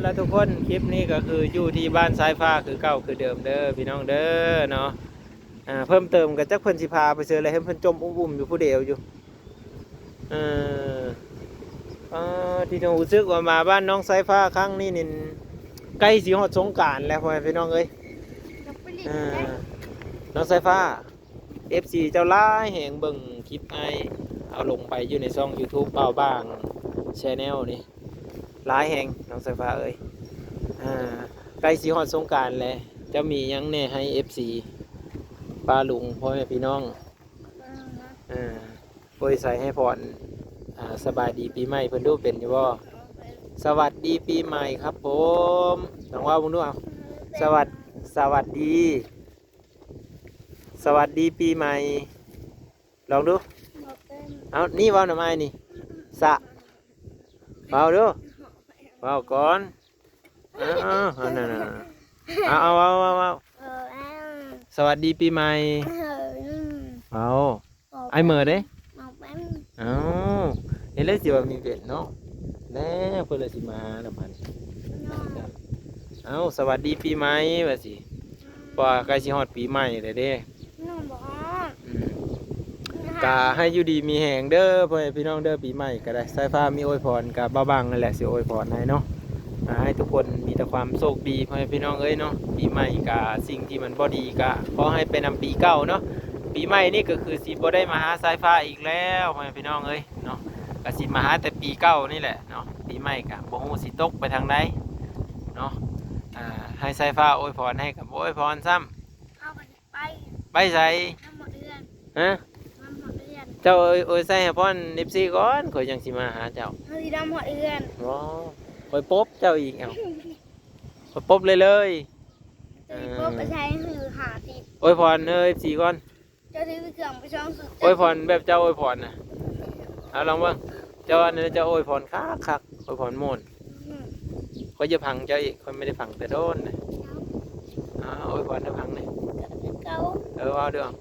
ລະທຸກຄົນ ຄລິບນີ້ກໍຄືຢູ່ທີ່ບ້ານຊາຍຟ້າຄືເກົ່າຄືເດີມເດີພີ່ນ້ອງເດີເນາະ. ອ່າ ເພີ່ມເຕີມກໍຈັກເພິ່ນຊິພາໄປໃສແລ້ວ ເຫັນເພິ່ນຈົ່ມອຸ້ມໆຢູ່ຜູ້ດຽວຢູ່. ເອີ ອ່າ ທີ່ຮູ້ສຶກວ່າມາບ້ານນ້ອງຊາຍຟ້າຄັ້ງນີ້ນີ້ ໃກ້ຊິຮອດສົງການແລ້ວ ພໍ່ແມ່ພີ່ນ້ອງເອີຍ. ຢາກໄປຫຼິ້ນ ອ່າ ໄດ້ ນ້ອງຊາຍຟ້າ ເອັຟຊີເຈົ້າຫຼາຍແຮງ ເບິ່ງຄລິບອ້າຍເອົາລົງໄປຢູ່ໃນຊ່ອງຢູທູບ ບ່າວບາງ Channel ນີ້ ຫຼາຍແຮງ ນ້ອງສາຍຟ້າເອີຍ. ອ່າ ໃກ້ຊິຮອດສົງການແລ້ວ ເຈົ້າມີຫຍັງແດ່ໃຫ້ເອັຟຊີປ້າລຸງ ພໍ່ແມ່ພີ່ນ້ອງ ອ່າ ອວຍໄຊໃຫ້ພອນ ອ່າ ສະບາຍດີປີໃໝ່ເພິ່ນດູ ເປັນຢູ່ບໍ່? ສະຫວັດດີປີໃໝ່ຄັບຜົມ ລອງເວົ້າເບິ່ງດູ ເອົາ ສະຫວັດ ສະຫວັດດີ ສະຫວັດດີປີໃໝ່ ລອງດູ ບໍ່ເປັນ ເອົາ ນີ້ເວົ້ານຳອ້າຍນີ້ ສະ ເວົ້າດູ ເວົ້າກ່ອນ ເອົາ ເອົາ ເອົາ ເອົາ ເອົາ ເອົາ ເອົາ ເອົາ ເອົາ ສະຫວັດດີປີໃໝ່ ເອົາ ອ້າຍເໝີເດ້ ບໍ່ເປັນ ເອົາ ເຮັດແລ້ວຊິວ່າມີເປັນເນາະ ແລ້ວເພິ່ນລະຊິມານຳມັນ ເອົາ ສະຫວັດດີປີໃໝ່ວ່າຊິ ເພາະວ່າໃກ້ຊິຮອດປີໃໝ່ແລ້ວເດ້ ນ້ອງບໍ່ຮອດ ອືມ ກະໃຫ້ຢູ່ດີມີແຮງເດີ ພໍ່ແມ່ພີ່ນ້ອງເດີ ປີໃໝ່ກະໄດ້ ສາຍຟ້າມີອວຍພອນກະບ່າວບາງນັ້ນແຫຼະຊິອວຍພອນໃຫ້ເນາະ ອ່າ ໃຫ້ທຸກຄົນມີແຕ່ຄວາມໂຊກດີ ພໍ່ແມ່ພີ່ນ້ອງເອີຍເນາະ. ປີໃໝ່ກະສິ່ງທີ່ມັນບໍ່ດີກະຂໍໃຫ້ໄປນຳປີເກົ່າເນາະ ປີໃໝ່ນີ້ກໍຄືຊິບໍ່ໄດ້ມາຫາສາຍຟ້າອີກແລ້ວ ພໍ່ແມ່ພີ່ນ້ອງເອີຍເນາະ ກໍຊິມາຫາແຕ່ປີເກົ່ານີ້ແຫຼະເນາະ. ປີໃໝ່ກໍບໍ່ຮູ້ຊິຕົກໄປທາງໃດເນາະ ອ່າ ໃຫ້ສາຍຟ້າອວຍພອນໃຫ້ກໍບໍ່ອວຍພອນຊ້ຳ ເຮົາກໍຊິໄປ ໄປໃສ? ນຳຮອດເຮືອນ ຮະ? ນຳຮອດເຮືອນ ເຈົ້າ ໂອ້ຍ ໃສ່ໃຫ້ພອນເອັຟຊີກ່ອນ ຂ້ອຍຈັ່ງຊິມາຫາເຈົ້າ ເຮົາຊິນຳຮອດເຮືອນ ບໍ່ ຂ້ອຍປົບເຈົ້າອີກ ເອົ້າ ຂ້ອຍປົບເລີຍ ເຈົ້າຊິປົບໄປໃສ? ເອີ ຫ້າສິບ ອວຍພອນເດີເອັຟຊີກ່ອນ ເຈົ້າຖືເຄື່ອງໄປສອງຊຸດ ອວຍພອນແບບເຈົ້າອວຍພອນນະ ເອົາລອງເບິ່ງ ເຈົ້າອັນນັ້ນເຈົ້າອວຍພອນຄັກໆ ອວຍພອນມ່ວນ ອືມ ຂ້ອຍຈະຟັງເຈົ້າອີກ ຂ້ອຍບໍ່ໄດ້ຟັງແຕ່ດົນນະ ເອົາ ເອົາ ອວຍພອນໃຫ້ຟັງແດ່ ເອີ ເວົ້າເດີ້ ອືມ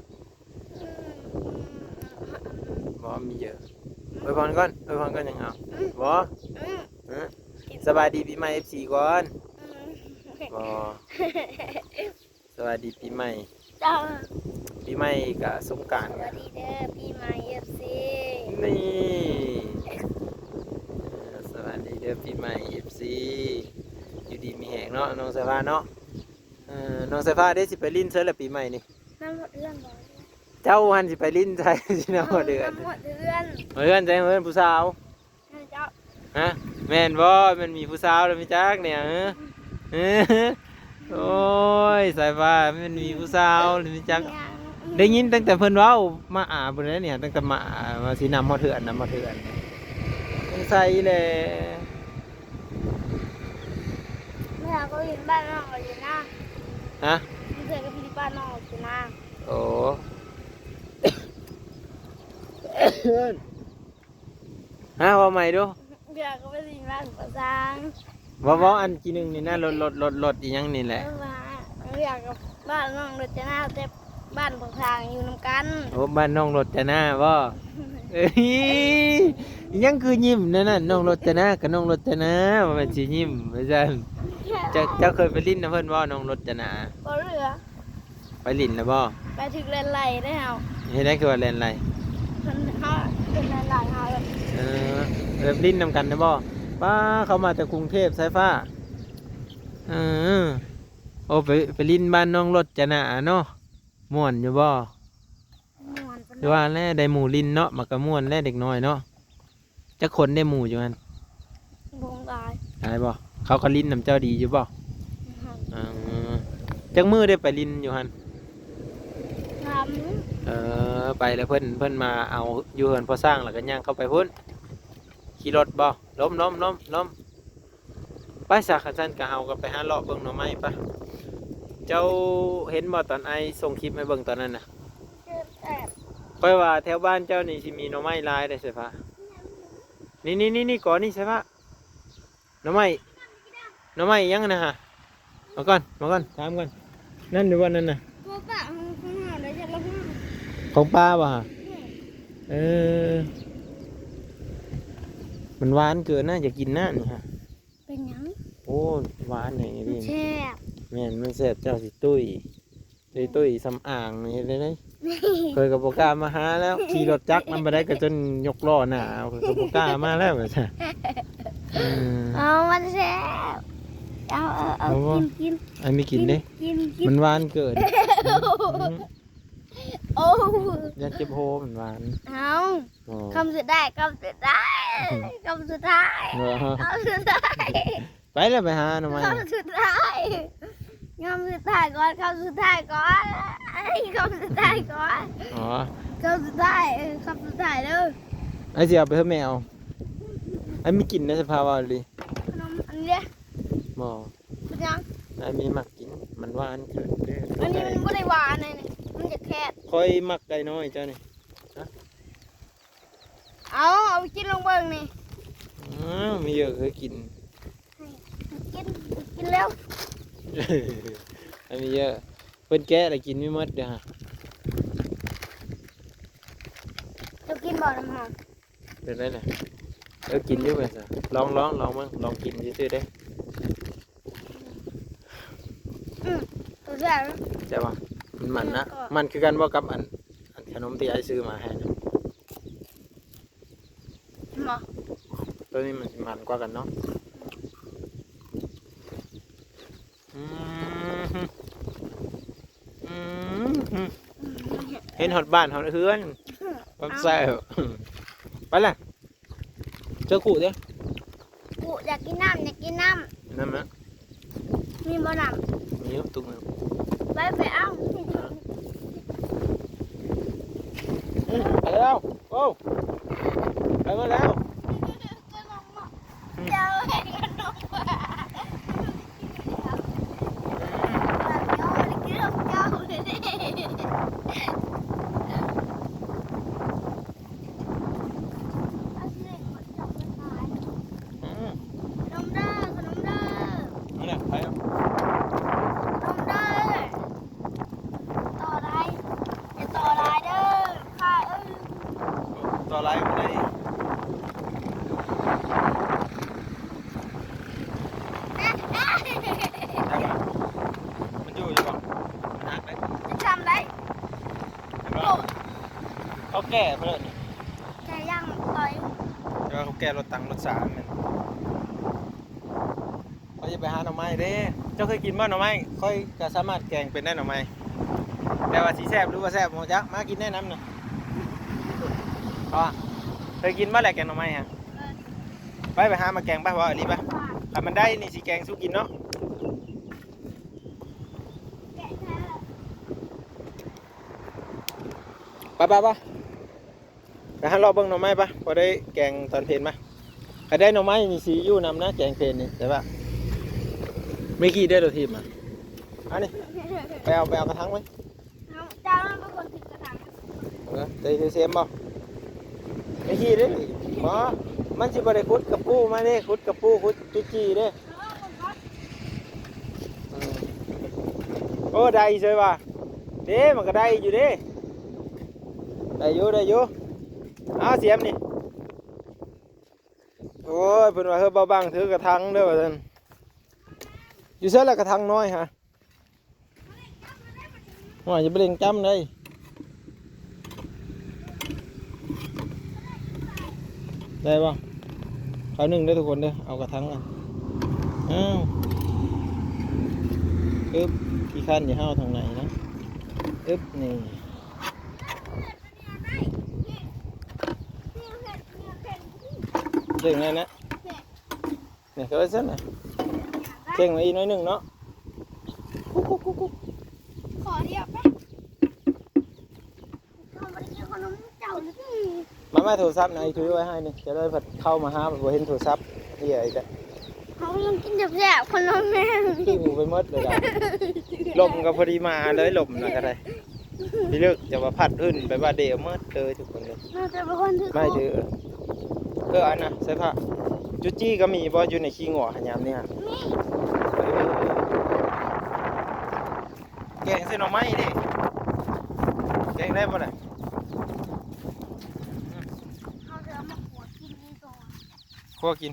ບໍ່ມີເຢີ ອວຍພອນກ່ອນ ອວຍພອນກ່ອນ ຍັງເອົາ ອືມ ບໍ່ ອືມ ເອີ ສະບາຍດີປີໃໝ່ເອັຟຊີກ່ອນ ອືມ ບໍ່ ສະບາຍດີປີໃໝ່ ເຈົ້າ ປີໃໝ່ກະສົງການ ສະບາຍດີເດີປີໃໝ່ເອັຟຊີ ນີ້ ເອີ ສະບາຍດີເດີປີໃໝ່ເອັຟຊີ ຢູ່ດີມີແຮງເນາະ ນ້ອງສາຍຟ້າເນາະ. ເອີ ນ້ອງສາຍຟ້າເດ້ ຊິໄປຫຼິ້ນໃສລະປີໃໝ່ນີ້? ນຳຮອດເຮືອນບໍ່? ເຈົ້າຫັ້ນຊິໄປຫຼິ້ນໃສ ຊິນຳຮອດເຮືອນ? ນຳຮອດເຮືອນ ຮອດເຮືອນໃສ? ຮອດເຮືອນຜູ້ສາວ? ແມ່ນເຈົ້າ ຮະ ແມ່ນບໍ່? ແມ່ນມີຜູ້ສາວແລ້ວ ມີຈັກແນວ ເອີ ໂອ້ຍ ສາຍຟ້າ ແມ່ນມີຜູ້ສາວແລ້ວ ມີຈັກ ໄດ້ຍິນຕັ້ງແຕ່ເພິ່ນເວົ້າມາອາພຸ້ນແຫຼະນີ້ ຕັ້ງແຕ່ມາອາ ວ່າຊິນຳຮອດເຮືອນ ນຳຮອດເຮືອນ ສົງໄສແຫຼະ ເມື່ອກໍຢູ່ບ້ານນ້ອງກໍຢູ່ນາ ຮະ ເມື່ອກໍຢູ່ບ້ານນ້ອງຢູ່ນາ ໂອ້ ຮະ ເວົ້າໃໝ່ດູ ເມື່ອກໍໄປຫຼິ້ນບ້ານປະຊາງ ເວົ້າ ເວົ້າອັນກີໜຶ່ງນີ້ນະ ລົດ ລົດ ລົດ ລົດອີ່ຫຍັງນີ້ແຫຼະ ເອີ ວ່າ ເມື່ອກໍບ້ານນ້ອງລົດຈະນາ ແຕ່ ບ້ານພວກທ່ານຢູ່ນຳກັນ ໂອ້ ບ້ານນ້ອງລົດຈະນາບໍ່? ເອີຍ ອີຫຍັງຄືຍິ້ມແນວນັ້ນ? ນ້ອງລົດຈະນາກໍນ້ອງລົດຈະນາ ບໍ່ແມ່ນຊິຍິ້ມວ່າຊັ້ນ. ເຈົ້າ ເຈົ້າເຄີຍໄປຫຼິ້ນນຳເພິ່ນບໍ່ ນ້ອງລົດຈະນາ? ບໍ່ເຫຼືອ ໄປຫຼິ້ນແລ້ວບໍ່? ໄປຖືກແລ່ນໄລ່ແລ້ວ. ເຮັດໃດຄືວ່າແລ່ນໄລ່? ເພິ່ນເຮົາເປັນແລ່ນໄລ່ເຮົາ. ເອີ ແບບຫຼິ້ນນຳກັນນະບໍ່? ປ້າ ເຂົາມາແຕ່ກຸງເທບ ສາຍຟ້າ. ເອີ ໂອ້ ໄປ ໄປຫຼິ້ນບ້ານນ້ອງລົດຈະນາເນາະ. ມ່ວນຢູ່ບໍ່? ມ່ວນປານໃດ? ຄືວ່າແຫຼະ ໄດ້ໝູ່ຫຼິ້ນເນາະ ມັນກໍມ່ວນແຫຼະ ເດັກນ້ອຍເນາະ. ຈັກຄົນເດ້ໝູ່ຢູ່ຫັ້ນ? ບໍ່ຫຼາຍ. ຫຼາຍບໍ່? ເຂົາກໍຫຼິ້ນນຳເຈົ້າດີຢູ່ບໍ່? ອືມ. ເອີ ຈັກມື້ໄດ້ໄປຫຼິ້ນຢູ່ຫັ້ນ? ສາມມື້. ເອີ ໄປແລ້ວເພິ່ນ ເພິ່ນມາເອົາຢູ່ເຮືອນພໍ່ຊ້າງ ແລ້ວກໍຍ່າງເຂົ້າໄປພຸ້ນ. ຂີ່ລົດບໍ່? ລົມ ລົມ ລົມ ລົມ. ໄປຊະ ຄັນຊັ້ນກະເຮົາກໍໄປຫາເລາະເບິ່ງໜໍ່ໄມ້ປະ. ເຈົ້າເຫັນບໍ່ຕອນອ້າຍສົ່ງຄລິບໃຫ້ເບິ່ງຕອນນັ້ນນະ? ຂ້ອຍວ່າແຖວບ້ານເຈົ້ານີ້ຊິມີໜໍ່ໄມ້ຫຼາຍເດ້ ສາຍຟ້າ. ນີ້ໆໆ ກໍນີ້ ສາຍຟ້າ. ໜໍ່ໄມ້ ໜໍ່ໄມ້ຫຍັງນະຫະ? ມາກ່ອນ ມາກ່ອນ ຖາມກ່ອນ. ນັ້ນຢູ່ບ່ອນນັ້ນນະ? ບໍ່ປະ ຂອງເຮົາໄດ້ຈັກລະຫະ? ຂອງປ່າບໍ່ຫະ? ອືມ. ເອີ ມັນຫວານເກີນນະ ຢາກກິນນະນີ້ຫະ. ເປັນຫຍັງ? ໂອ້ ອ້ ຫວານແຮງອີ່ຫຼີ ແຊບ. ແມ່ນ ມັນແຊບ ເຈົ້າຊິຕຸ້ຍ ຕຸ້ຍ ຕຸ້ຍສຳອາງນີ້ເດ້. ຂ້ອຍກໍບໍ່ກ້າມາຫາແລ້ວ ຂີ່ລົດຈັກນຳໄປໄດ້ກໍຈົນຍົກລໍ້ໜ້າ ຂ້ອຍກໍບໍ່ກ້າມາແລ້ວວ່າຊັ້ນ. ເອີ ເອົາ ມັນແຊບ ເອົາ ເອົາ ເອົາ ເອົາບໍ່? ກິນ ກິນ ອັນນີ້ກິນເດ້ ກິນ ກິນ ມັນຫວານເກີນ. ໂອ້ ອືມ ໂອ້ ຢ້ານເຈັບຄໍ ມັນຫວານ. ເອົາ ອໍ ຄຳສຸດທ້າຍ ຄຳສຸດທ້າຍ ຄຳສຸດທ້າຍ ບໍ່ ຄຳສຸດທ້າຍ. ໄປແລ້ວ ໄປຫາໜໍ່ໄມ້ ຄຳສຸດທ້າຍ ຄຳສຸດທ້າຍກ່ອນ ຄຳສຸດທ້າຍກ່ອນ ເອີຍ ຄຳສຸດທ້າຍກ່ອນ. ອໍ ຄຳສຸດທ້າຍ ເອີ ຄຳສຸດທ້າຍເດີ. ອ້າຍຊິເອົາໄປໃຫ້ແມວ ອ້າຍມີກິນໃນສະພາບວ່າອີ່ຫຼີ. ຂະໜົມອັນນີ້ເດ້ ບໍ່ ເປັນຫຍັງ? ອ້າຍມີມັກກິນ ມັນຫວານເກີນເດ້. ອັນນີ້ມັນບໍ່ໄດ້ຫວານ ອັນນີ້ມັນຈະແຄບ. ຂ້ອຍມັກໄກ່ນ້ອຍເຈົ້ານີ້. ເອົາ ເອົາໄປກິນລອງເບິ່ງນີ້. ອ້າວ ມີເຢີເຄີຍກິນ ກິນ ກິນແລ້ວ. ອັນມີເຢີ ເພິ່ນແກະແລ້ວກິນມີໝົດເດີ້. ເຈົ້າກິນບໍ່ ນ້ຳຫອມ? ເປັນໄດນະ? ເອີ ກິນຢູ່ເວີ້ຍ. ລອງ ລອງ ລອງເບິ່ງ ລອງກິນຊື່ໆເດ້. ອືມ ແຊບ ແຊບບໍ່? ມັນມັນນະ ມັນຄືກັນບໍ່ກັບອັນ ອັນຂະໜົມທີ່ອ້າຍຊື້ມາໃຫ້ນະ? ບໍ່ ໂຕນີ້ມັນມັນກວ່າກັນເນາະ. ອືມ ອືມ ເຫັນຮອດບ້ານຮອດເຮືອນ ຄວາມແຊບ. ໄປລະ ເຈົ້າຄຸເດ້ ຄຸ ຢາກກິນນ້ຳ ຢາກກິນນ້ຳ ນ້ຳນະ ມີບໍ່ນ້ຳ? ມີຢູ່ຕຸກໜຶ່ງ ໄປ ໄປເອົາ. ອືມ ໄປແລ້ວ ໂອ້ ໄປໝົດແລ້ວ. ເຈົ້າເຫັນຂະໜົມ ອືມ ຂະໜົມເດີ ຂະໜົມເດີ ນັ້ນແຫຼະ ໄປແລ້ວ ຂະໜົມເດີ. ຕໍ່ໄດ້ ຢ່າຕໍ່ຫຼາຍເດີ ຂ້າເອີຍ ຕໍ່ຫຼາຍບໍ່ໄດ້ອີກ. ຈັກວ່າ ມັນຢູ່ຢູ່ບໍ່? ມັນຫັກເດ້ ຈະທຳໄດ້ ເຫັນບໍ່? ໂອ້ ເຂົາແກ່ເພິ່ນ ແກ່ຢ່າງຕໍ່ຢູ່ ແຕ່ວ່າເຂົາແກ່ລົດຕັງລົດສາແມ່ນ. ຂ້ອຍຈະໄປຫາໜໍ່ໄມ້ເດ້. ເຈົ້າເຄີຍກິນບໍ່ໜໍ່ໄມ້? ຂ້ອຍກໍສາມາດແກງເປັນໄດ້ໜໍ່ໄມ້ ແຕ່ວ່າຊິແຊບຫຼືບໍ່ແຊບບໍ່ຮູ້ຈັກ. ມາກິນແນ່ນຳນະ ເພາະວ່າເຄີຍກິນບໍ່ແຫຼະແກງໜໍ່ໄມ້ຮະ? ໄປ ໄປຫາມາແກງໄປ ເວົ້າອີ່ຫຼີໄປ. ຄັນມັນໄດ້ນີ້ຊິແກງສູ່ກິນເນາະ. ໄປ ໄປ ໄປ. ໄປຫາເລາະເບິ່ງໜໍ່ໄມ້ປະ ພໍໄດ້ແກງຕອນເພນມາ. ຄັນໄດ້ໜໍ່ໄມ້ນີ້ຊິຢູ່ນຳນະ ແກງເພນນີ້ ແຕ່ວ່າມີຂີ້ເດ້ລົດຖີບມາ. ອັນນີ້ ໄປເອົາ ໄປເອົາກະທັງໄວ້. ເຈົ້າເປັນຄົນຖືກະທັງ. ເອີ ໄດ້ເຊມບໍ່? ມີຂີ້ເດ້. ບໍ່ ມັນຊິບໍ່ໄດ້ຂຸດກະປູມາເດ້ ຂຸດກະປູ ຂຸດຈຸຈີ່ເດ້. ອືມ ໂອ້ ໄດ້ເຊີຍວ່າ ເດ້ ມັນກໍໄດ້ຢູ່ເດ້. ໄດ້ຢູ່ ໄດ້ຢູ່. ເອົາ ສຽມນີ້. ໂອ້ຍ ເພິ່ນວ່າ ເຮີ ເບົາບັງ ຖືກະທັງເດີ ວ່າຊັ້ນ. ຢູ່ໃສລະກະທັງນ້ອຍຫະ? ໂອ້ຍ ຢ່າໄປເລັ່ງຈ້ຳເດ້. ໄດ້ບໍ່? ເຂົ້າໜຶ້ງເດີທຸກຄົນເດີ. ເອົາກະທັງ ອ້າວ ອຶບ ຂີ້ຄັນຢ່າຫ້າວທາງໃນນະ. ອຶບ ນີ້ ເກັ່ງແນ່ນະ ນີ້ ເຂົາເອີ້ນຊັ້ນນະ. ເກັ່ງມາອີກໜ້ອຍໜຶ່ງເນາະ. ກຸກ ກຸກ ກຸກ ກຸກ. ຂໍດຽວໄປ. ເຂົາບໍ່ໄດ້ກິນຂະໜົມເຈົ້າ. ມາ ມາ ໂທລະສັບນະ ອີ່ຖືໄວ້ໃຫ້ນີ້. ຈະໄດ້ພັດເຂົ້າມາຫາ ບໍ່ເຫັນໂທລະສັບ. ເອີຍ ເຮົາຍັງກິນແຊບໆ ຂະໜົມແມ່ງ ຫິວໄປໝົດເລີຍ. ລົມກໍພໍດີມາເລີຍ ລົມນະກໍໄດ້. ພີ່ເລິກຈະວ່າພັດອື່ນໄປວ່າເດວໝົດເລີຍທຸກຄົນເລີຍ. ໜ້າຈະເປັນຄົນຖືກ ໄມ້ຖືກ. ເອີ ອັນນະ ໃສ່ຜ້າ. ຈຸຈີ່ກໍມີບໍ່ ຢູ່ໃນຂີ້ງົວຫະ ຍາມນີ້ຫະ? ມີ. ເອີ ແກງໃສ່ໜໍ່ໄມ້ເດ້. ແກງໄດ້ບໍ່ລະ? ເຮົາຈະເອົາມາຂົ້ວກິນນີ້ກ່ອນ. ຂົ້ວກິນ.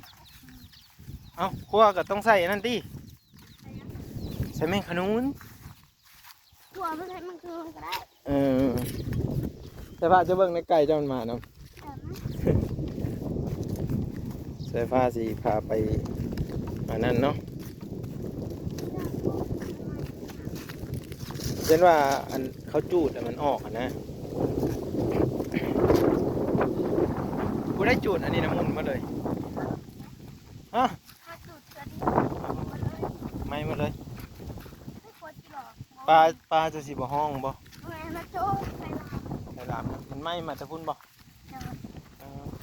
ເອົ້າ ຄົວກໍຕ້ອງໃສ່ອັນນັ້ນຕິ ໃສ່ແມງຂະນູນ. ຕົວມັນໃຫ້ມັນຄືນກໍໄດ້. ເອີ ແຕ່ວ່າຈະເບິ່ງໃນໄກ່ເຈົ້າມັນມານຳ. ສາຍຟ້າຊິພາໄປອັນນັ້ນເນາະ ເຊັ່ນວ່າອັນເຂົາຈູດໃຫ້ມັນອອກຫັ້ນນະ. ຜູ້ໃດຈູດອັນນີ້ນະ ໝຸ່ນມາເລີຍ. ຮະ? ມາຈູດເທື່ອດຽວ ໄໝ້ໝົດເລີຍ. ປາ ປາຈະຊິບໍ່ຮ້ອງບໍ່? ແມ່ນ ມາໂຈ ໄຟລາມ ໄຟລາມນະ. ມັນໄໝ້ມາແຕ່ພຸ້ນບໍ່? ໂດຍ.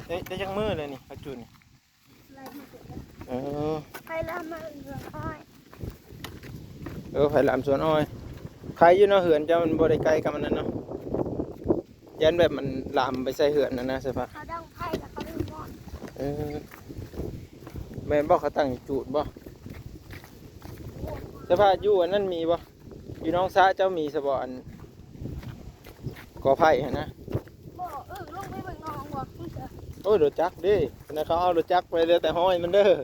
ເອີ ໄດ້ ໄດ້ຈັກມື້ແລ້ວນີ້ ເຂົາຈູດນີ້? ເອີ ໄຟລາມມາສວນອ້ອຍ. ເອີ ໄຟລາມສວນອ້ອຍ. ໄຄຢູ່ເນາະ ເຮືອນເຈົ້າມັນບໍ່ໄດ້ໃກ້ກັບອັນນັ້ນເນາະ. ຢ້ານແບບມັນລາມໄປໃສ່ເຮືອນຫັ້ນນະ ສາຍຟ້າ. ເຂົາດັງໄຟແລ້ວເຂົາລືມໝອດ. ເອີ ແມ່ນບໍ່ ເຂົາຕັ້ງຈູດບໍ່? ສາຍຟ້າ ຢູ່ອັນນັ້ນມີບໍ່? ຢູ່ໜອງສະເຈົ້າມີຊະບໍ່ ອັນ ກໍໄຜ່ຫັ້ນນະ? ບໍ່ ເອີ ລົງໄປເບິ່ງໜອງບໍ່? ໂອ້ຍ ລົດຈັກເດ້ ອັນນັ້ນເຂົາເອົາລົດຈັກໄປ ເຫຼືອແຕ່ຮອຍມັນເດີ. ເອີ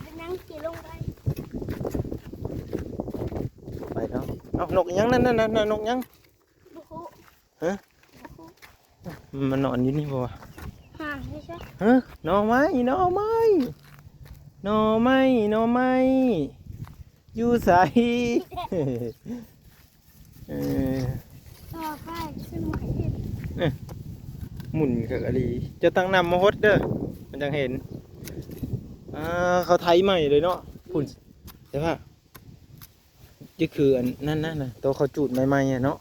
ເປັນຫຍັງຊິລົງໄດ້? ໄປເນາະ. ເອົ້າ ນົກອີຫຍັງນັ້ນ ນັ້ນ ນັ້ນ ນົກຫຍັງ? ບໍ່ຮູ້. ຮະ? ບໍ່ຮູ້. ມັນນອນຢູ່ນີ້ບໍ່ວະ? ຫາ ຢູ່ໃສ? ຮະ? ໜໍ່ໄມ້ ໜໍ່ໄມ້ ໜໍ່ໄມ້ ໜໍ່ໄມ້ ຢູ່ໃສ? ເອີ ຕໍ່ໄປຊິໝູນເຫັນ. ເອີ ໝູນຄັກອີ່ຫຼີ. ເຈົ້າຕັ້ງນ້ຳມາຫົດເດີ ມັນຈັ່ງເຫັນ. ອ່າ ເຂົາໄຖໃໝ່ເລີຍເນາະ ພຸ້ນ. ແຕ່ວ່າ ຈະຄືອັນນັ້ນນະ ໂຕເຂົາຈູດໃໝ່ໆຫັ້ນເນາະ.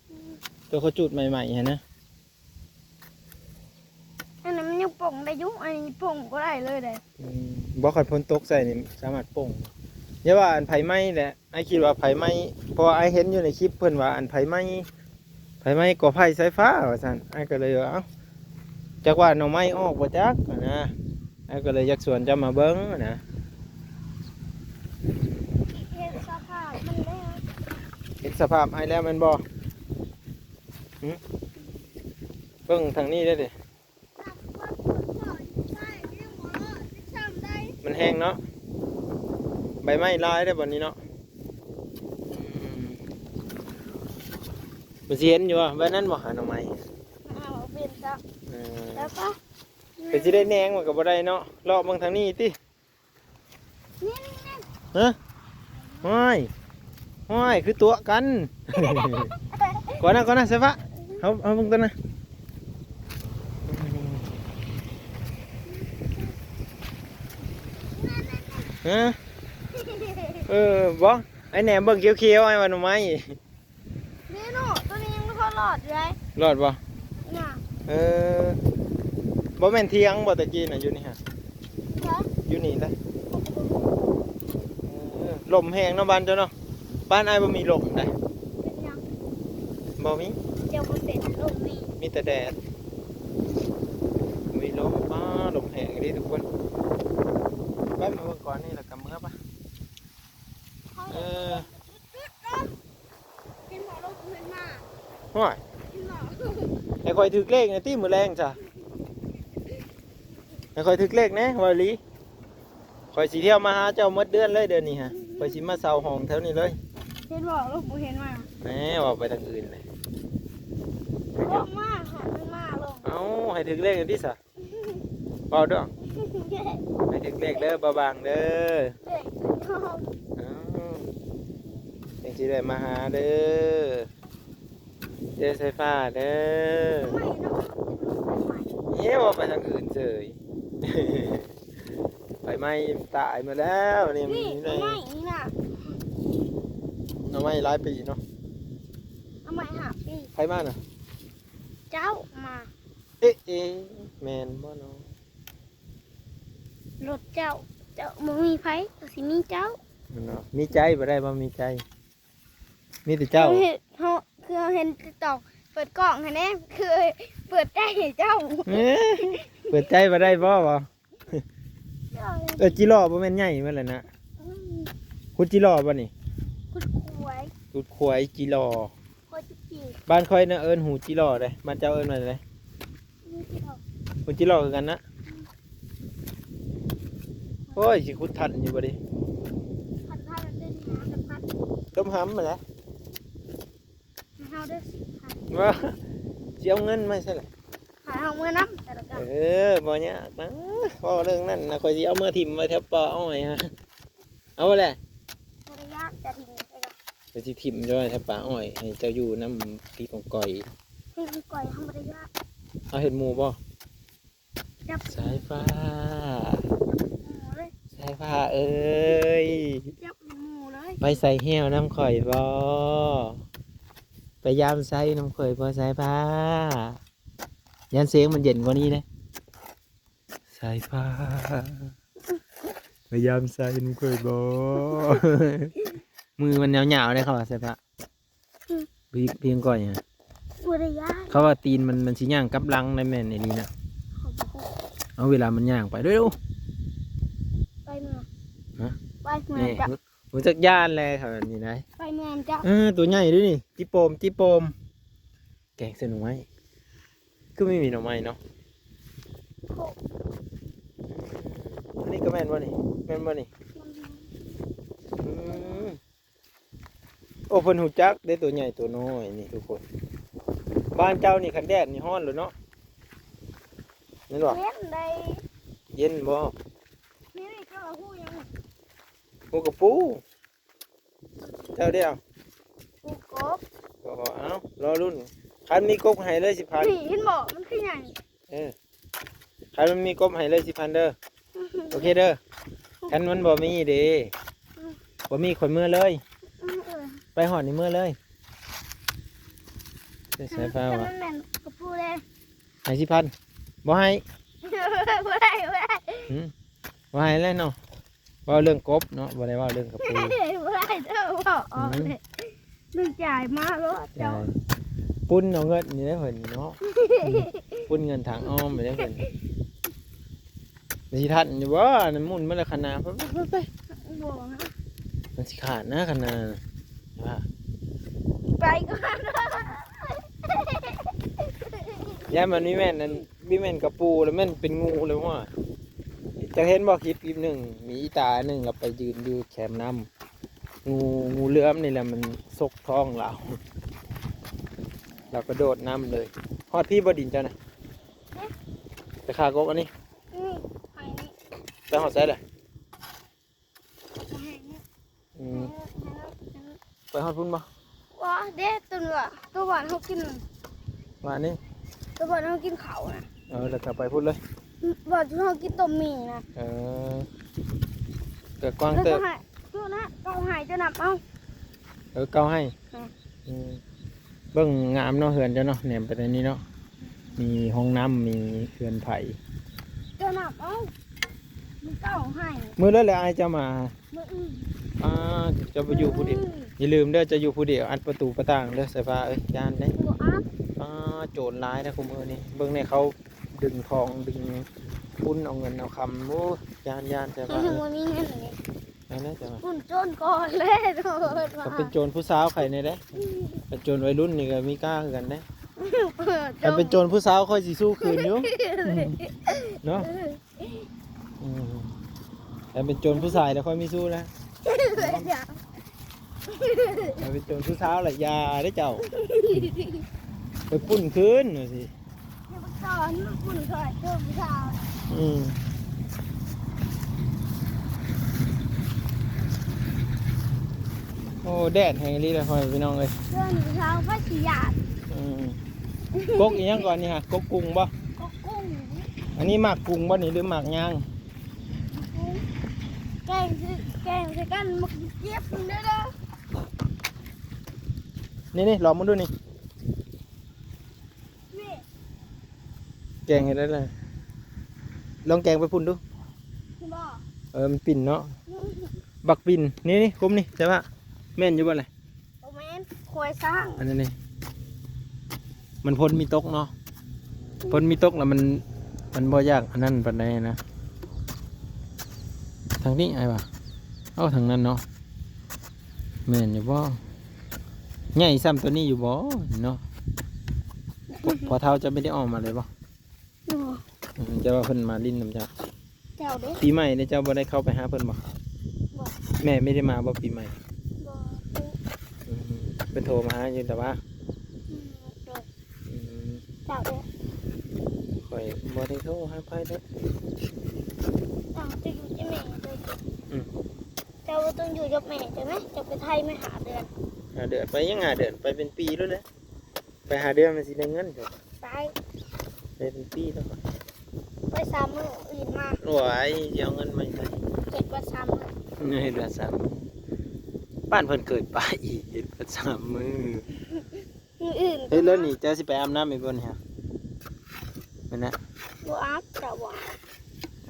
ອືມ ໂຕເຂົາຈູດໃໝ່ໆຫັ້ນນະ. ອັນນັ້ນມັນຍັງປົ່ງໄດ້ຢູ່ ອັນນີ້ປົ່ງບໍ່ໄດ້ເລີຍເດ້. ອືມ ບໍ່ ຄັນຝົນຕົກໃສ່ນີ້ສາມາດປົ່ງ. ຢ່າວ່າອັນໄຟໄໝ້ແຫຼະ ອ້າຍຄິດວ່າໄຟໄໝ້ ເພາະວ່າອ້າຍເຫັນຢູ່ໃນຄລິບເພິ່ນວ່າອັນໄຟໄໝ້ ໄຟໄໝ້ກໍໄຟໄຟຟ້າວ່າຊັ້ນ. ອ້າຍກໍເລີຍວ່າ ເອົ້າ ຈັກວ່າໜໍ່ໄມ້ອອກບໍ່ຈັກຫັ້ນນະ. ອ້າຍກໍເລີຍຢາກຊວນເຈົ້າມາເບິ່ງຫັ້ນນະ. ເຮັດສະພາບມັນແລ້ວ ເຮັດສະພາບໃຫ້ແລ້ວແມ່ນບໍ່? ຫຶ? ເບິ່ງທາງນີ້ເດ້ ມັນແຫ້ງເນາະ ໃບໄມ້ຫຼາຍເດ້ບ່ອນນີ້ເນາະ. ອືມ ມັນຊິເຫັນຢູ່ບໍ່? ໃບນັ້ນບໍ່ຫາໜໍ່ໄມ້? ຫາບໍ່ເປັນຈ້ະ. ເອີ ແລ້ວກໍ ເປັນຊິໄດ້ແນງມັນກໍບໍ່ໄດ້ເນາະ. ເລາະເບິ່ງທາງນີ້ຕິ. ນີ້ໆໆ ຮະ? ຫ້ວຍ ຫ້ວຍ ຄືຕົວະກັນ. ກ່ອນນະ ກ່ອນນະ ສາຍຟ້າ ເຮົາ ເຮົາເບິ່ງກ່ອນນະ. ຮະ? ເອີ ບໍ່ ໄອ້ແນມເບິ່ງຂຽວໆ ໄອ້ວ່າໜໍ່ໄມ້. ນີ້ເນາະ ຕົວນີ້ຍັງບໍ່ທັນລອດຢູ່ໃດ. ລອດບໍ່? ນະ. ເອີ ບໍ່ແມ່ນຖຽງບໍ່ແຕ່ກີ້ນະ ຢູ່ນີ້ຫະ? ໃສ? ຢູ່ນີ້ໄດ໋. ເອີ ລົມແຮງເນາະບ້ານເຈົ້າເນາະ. ບ້ານອ້າຍບໍ່ມີລົມໃດ໋. ເປັນຫຍັງ? ບໍ່ມີ. ເຈົ້າບໍ່ເປັນລົມນີ້ ມີແຕ່ແດດ ມີລົມ. ປ້າ ລົມແຮງອີ່ຫຼີທຸກຄົນ. ໄປ ມາເບິ່ງກ່ອນນີ້ແລ້ວກໍເມືອປະ. ເອີ ເຫັນບໍ່ ລົມເພິ່ນມາ. ໂອ້ຍ ເຫັນບໍ່? ໃຫ້ຂ້ອຍຖືກເລກແດ່ຕິ ມື້ແລງຊະ ໃຫ້ຂ້ອຍຖືກເລກແດ່ ເວົ້າອີ່ຫຼີ. ຂ້ອຍຊິທ່ຽວມາຫາເຈົ້າໝົດເດືອນເລີຍ ເດືອນນີ້ຫະ. ຂ້ອຍຊິມາເຊົ່າຫ້ອງແຖວນີ້ເລີຍ. ເຫັນບໍ່ ລົມບໍ່ເຫັນມາ. ແໝ ເວົ້າໄປທາງອື່ນເລີຍ. ລົມມາຫາ ມັນມາລົມ. ເອົ້າ ໃຫ້ຖືກເລກແດ່ຕິຊະ. ເວົ້າເດີ້ ໃຫ້ຖືກເລກເດີ້ ບໍ່ບາງເດີ້. ເອີ ຈັ່ງຊິໄດ້ມາຫາເດີ້ ເດີ້ສາຍຟ້າເດີ້. ເອີ ເວົ້າໄປທາງອື່ນເສີຍ. ໄຟໄໝ້ຕາຍໝົດແລ້ວນີ້. ນີ້ ນີ້ ໜໍ່ໄມ້ນີ້ນະ ໜໍ່ໄມ້ຫຼາຍປີເນາະ. ໜໍ່ໄມ້ຫ້າປີ. ໃຜມານະ? ເຈົ້າມາ. ເອະ ເອະ ແມ່ນບໍ່ເນາະ? ລົດເຈົ້າ ເຈົ້າບໍ່ມີໃຜ ກໍຊິມີເຈົ້າເນາະ. ມີໃຈບໍ່ໄດ້ບໍ່ມີໃຈ ມີແຕ່ເຈົ້າ. ເຮົາເຫັນ ເຮົາ ຄືເຮົາເຫັນຕິກຕອກ ເປີດກ້ອງຫັ້ນແດ່ ຄືເປີດໃຈໃຫ້ເຈົ້າ. ເອີ ເປີດໃຈບໍ່ໄດ້ບໍ່ ບໍ່? ເອີ ຈິລໍບໍ່ແມ່ນໃຫຍ່ມາແລ້ວນະ. ອືມ ຂຸດຈິລໍບໍ່ນີ້? ຂຸດຄວາຍ. ຂຸດຄວາຍ ຈິລໍ. ຄວາຍຈຸກຈິ. ບ້ານຂ້ອຍນະເອີ້ນຫູຈິລໍເດ້ ບ້ານເຈົ້າເອີ້ນວ່າໃດ? ຫູຈິລໍ. ຫູຈິລໍຄືກັນນະ. ອືມ. ໂອ້ຍ ຊິຂຸດທັນຢູ່ບໍ່ເດ? ຄັນຖ້າມັນເປັນຫາກັນພັດ ຕົ້ມຫຳຫັ້ນແຫຼະ ໃຫ້ເຮົາເດີ ສິບພັນ ວ່າ ຊິເອົາເງິນມາໃສລະ? ໃຫ້ເຮົາເມືອນຳ ແຕ່ລະກັນ ເອີ ບໍ່ຍາກນະ ເວົ້າເລື່ອງນັ້ນນະ ຂ້ອຍຊິເອົາເມືອຖິ້ມໄວ້ແຖວປ່າອ້ອຍຫັ້ນ ເອົາບໍ່ແຫຼະ? ບໍ່ໄດ້ຍາກ ຈະຖິ້ມໄປກໍ ຂ້ອຍຊິຖິ້ມເຈົ້າໄວ້ແຖວປ່າອ້ອຍ ໃຫ້ເຈົ້າຢູ່ນຳພີ່ກອງກອຍ ພີ່ກອງກອຍເຮົາບໍ່ໄດ້ຍາກ ເອົາເຫັນໝູ່ບໍ່? ຈັບ ສາຍຟ້າ ສາຍຟ້າເອີຍ ຈັບໝູ່ເລີຍ ໄປໃສ່ແຮ້ວນຳຂ້ອຍບໍ່? ໄປຢາມໄຊນຳຂ້ອຍບໍ່ ສາຍຟ້າ? ຢ້ານສຽງມັນເຢັນກວ່ານີ້ເດ້ ສາຍຟ້າ ໄປຢາມໄຊນຳຂ້ອຍບໍ່? ມືມັນຍາວໆເດ້ ເຂົາວ່າ ສາຍຟ້າ ອືມ ພີ່ ພີ່ກອງກອຍຫຍັງ? ບໍ່ໄດ້ຢ້ານ ເຂົາວ່າຕີນມັນ ມັນຊິຍ່າງກັບຫຼັງໄດ້ ແມ່ນອີ່ຫຼີນະ ເຂົາບໍ່ຮູ້ ເອົາ ເວລາມັນຍ່າງໄປເດີ ໄປເມືອ ຮະ? ໄປເມືອ ນີ້ ຈະ ຮູ້ ຮູ້ຈັກຢ້ານແລ້ວ ເຂົາແບບນີ້ນະ ໄປເມືອຈະ ເອີ ຕົວໃຫຍ່ເດ້ນີ້ ຈິໂປມ ຈິໂປມ ແກງໃສ່ໜໍ່ໄມ້ ຄືມີ ມີໜໍ່ໄມ້ເນາະ ໂອ້ ອັນນີ້ກໍແມ່ນບໍ່ນີ້? ແມ່ນບໍ່ນີ້? ອືມ ໂອ້ ເພິ່ນຮູ້ຈັກເດ້ ຕົວໃຫຍ່ຕົວນ້ອຍນີ້ທຸກຄົນ ບ້ານເຈົ້ານີ້ຄັນແດດນີ້ຮ້ອນໂລດເນາະ ແມ່ນບໍ່? ເຢັນໃດ ເຢັນບໍ່? ນີ້ ນີ້ ເຈົ້າເອົາຮູ້ຫຍັງ? ຮູ້ກະປູ ເຈົ້າເດ້ ເອົາ ຮູ້ກົບ ກໍເອົາ ລໍລຸ້ນ ຄັນມີກົບໃຫ້ເລີຍສິບພັນ ນີ້ ເຫັນບໍ່? ມັນຄືຫຍັງ? ເອີ ຄັນມັນມີກົບໃຫ້ເລີຍສິບພັນເດີ ໂອເຄເດີ ຄັນມັນບໍ່ມີເດ ອືມ ບໍ່ມີຂ້ອຍເມືອເລີຍ ອືມ ເອີ ໄປຮອດນີ້ເມືອເລີຍ ໃສ່ຟ້າ ຄັນມັນແມ່ນກະປູເດ້ ໃຫ້ສິບພັນ ບໍ່ໃຫ້ ບໍ່ໄດ້ ບໍ່ໄດ້ ຫືມ ບໍ່ໃຫ້ແລ້ວເນາະ ເວົ້າເລື່ອງກົບເນາະ ບໍ່ໄດ້ເວົ້າເລື່ອງກະປູ ບໍ່ໄດ້ເດີ ເວົ້າອອກເລີຍ ອືມ ເລື່ອງຈ່າຍມາໂລດເຈົ້າ ປຸ້ນເອົາເງິນນີ້ແຫຼະເພິ່ນເນາະ ອືມ ປຸ້ນເງິນທາງອ້ອມໄປເດ້ເພິ່ນ ມັນຊິທັນຢູ່ບໍ່? ອັນນັ້ນໝຸ່ນມາແລ້ວຄັນນາ ໄປ ໄປ ໄປ ບໍ່ນະ ມັນຊິຂາດນະຄັນນາ ວ່າ ໄປກ່ອນ ຢ້ານມັນມີແມ່ນອັນ ບໍ່ແມ່ນກະປູແລ້ວ ແມ່ນເປັນງູແລ້ວວ່າ ເຈົ້າເຫັນບໍ່? ຄລິບ ຄລິບໜຶ່ງ ມີອີຕາໜຶ່ງລາວໄປຢືນຢູ່ແຄມນ້ຳ ງູ ງູເຫຼືອມນີ້ແຫຼະມັນສົກທ້ອງລາວ ລາວກະໂດດນ້ຳເລີຍ ຮອດພີ້ບໍ່ດິນເຈົ້ານະ? ຮະ? ໄປຄາກົກອັນນີ້ ອືມ ໄປນີ້ ໄປຮອດໃສລະ? ອືມ ໄປຮອດພຸ້ນບໍ່? ວ່າເດ້ ຕົວວ່າ ຕົວບ້ານເຮົາກິນ ວ່ານີ້ ຕົວບ້ານເຮົາກິນເຂົ້ານະ ເອີ ແລ້ວກໍໄປພຸ້ນເລີຍ ອືມ ວ່າເຮົາກິນຕົ້ມໝີ່ນະ ເອີ ກໍກວ້າງເຕີບ ແລ້ວກໍໃຫ້ ເຈົ້ານະ ເຈົ້າໃຫ້ ເຈົ້ານັບເອົາ ເອີ ເກົ້າໄຮ່ ອືມ ອືມ ເບິ່ງງາມເນາະ ເຮືອນເຈົ້າເນາະ ແນມໄປໃນນີ້ເນາະ ມີຫ້ອງນ້ຳ ມີເຮືອນໄຜ ເຈົ້ານັບເອົາ ມີເກົ້າໄຮ່ ມື້ນັ້ນແຫຼະອ້າຍເຈົ້າມາ ມື້ອື່ນ ອ່າ ເຈົ້າໄປຢູ່ຜູ້ດຽວ ມື້ອື່ນ ຢ່າລືມເດີ ເຈົ້າຢູ່ຜູ້ດຽວ ອັດປະຕູປະຕ່າງເດີ ສາຍຟ້າເອີຍ ຢ້ານເດ້ ບໍ່ອັດ ອ່າ ໂຈນຫຼາຍນະ ຄຸມື້ນີ້ ເບິ່ງແດ່ ເຂົາດຶງທອງ ດຶງປຸ້ນ ເອົາເງິນເອົາຄຳ ໂອ້ ຢ້ານໆ ສາຍຟ້າເອີຍ ບໍ່ມີເງິນເລີຍ ນັ້ນແຫຼະເຈົ້າ ປຸ້ນໂຈນກ່ອນແລ້ວ ເຂົາເປັນໂຈນຜູ້ສາວ ໃຄແນ່ເດ້ ເປັນໂຈນໄວລຸ້ນນີ້ກໍມີກ້າຄືກັນເດ້ ເອີ ຄັນເປັນໂຈນຜູ້ສາວຂ້ອຍຊິສູ້ຄືນຢູ່ ເນາະ ອືມ ຖ້າເປັນໂຈນຜູ້ຊາຍແລ້ວຂ້ອຍມີສູ້ແລ້ວ ຖ້າເປັນໂຈນຜູ້ສາວລະຢ່າເດ້ເຈົ້າ ໄປປຸ້ນຄືນວ່າຊິ ອືມ ໂອ້ ແດດແຮງອີ່ຫຼີເດ້ ພໍ່ແມ່ພີ່ນ້ອງເອີຍ ເພື່ອນຜູ້ສາວໄປຊິຢ້ານ ອືມ ກົກອີ່ຫຍັງກ່ອນນີ້ຫະ ກົກກຸງບໍ່? ກົກກຸງ ອັນນີ້ໝາກກຸງບໍ່ນີ້ ຫຼືໝາກຍາງ? ໝາກກຸງ ແກງ ແກງໃສ່ກັນໝາກເຈັບເດີ ນີ້ໆ ລອງເບິ່ງດູນີ້ ນີ້ ແກງເຮັດໄດ້ເລີຍ ລອງແກງໄປພຸ້ນດູ ນີ້ບໍ່? ເອີ ມັນປິ່ນເນາະ ບັກປິ່ນ ນີ້ໆ ຄຸມນີ້ ແຕ່ວ່າ ແມ່ນຢູ່ບໍ່ລະ? ບໍ່ແມ່ນ ຄວາຍຊ້າງ ອັນນີ້ນີ້ ມັນຝົນມີຕົກເນາະ ຝົນມີຕົກແລ້ວມັນ ມັນບໍ່ຢາກອັນນັ້ນປານໃດນະ ທາງນີ້ອ້າຍວ່າ ເອົາທາງນັ້ນເນາະ ແມ່ນຢູ່ບໍ່? ໃຫຍ່ສ່ຳໂຕນີ້ຢູ່ບໍ່ເນາະ? ພໍ່ ພໍ່ເຖົ້າເຈົ້າບໍ່ໄດ້ອອກມາເລີຍບໍ່? ບໍ່ ອືມ ເຈົ້າວ່າເພິ່ນມາຫຼິ້ນນຳເຈົ້າ ເຈົ້າເດ້ ປີໃໝ່ນີ້ເຈົ້າບໍ່ໄດ້ເຂົ້າໄປຫາເພິ່ນບໍ່? ບໍ່. ແມ່ໄມ່ໄດ້ມາບໍ່ປີໃໝ່? ບໍ່. ອືມ ເພິ່ນໂທມາຫາຢູ່ແຕ່ວ່າ ອືມ ໂດຍ ອືມ ເຈົ້າເດ້ ຂ້ອຍບໍ່ໄດ້ໂທຫາໃຜເດ້. ເຈົ້າຈະຢູ່ກັບແມ່ເດີ. ອືມ ເຈົ້າບໍ່ຕ້ອງຢູ່ກັບແມ່ເຈົ້ານະ ເຈົ້າໄປໄທມາຫ້າເດືອນ. ຫ້າເດືອນ? ໄປຫຍັງຫ້າເດືອນ ໄປເປັນປີແລ້ວແຫຼະ. ໄປຫ້າເດືອນມັນຊິໄດ້ເງິນເດ. ໄປ ໄປເປັນປີແລ້ວ. ໄປສາມມື້ອື່ນມາ. ໂອ້ຍ ຊິເອົາເງິນມາໃສ? ເຮັດບັດສາມມື້. ເຮັດບັດສາມມື້. ບ້ານເພິ່ນເກີດປາອີກ ເຮັດບັດສາມມື້. ມື້ອື່ນ ເຮັດແລ້ວນີ້ ເຈົ້າຊິໄປອາບນ້ຳອີກບໍ່ນີ້? ແມ່ນນະ. ບໍ່ອາບ ເຈົ້າບໍ່ອາບ.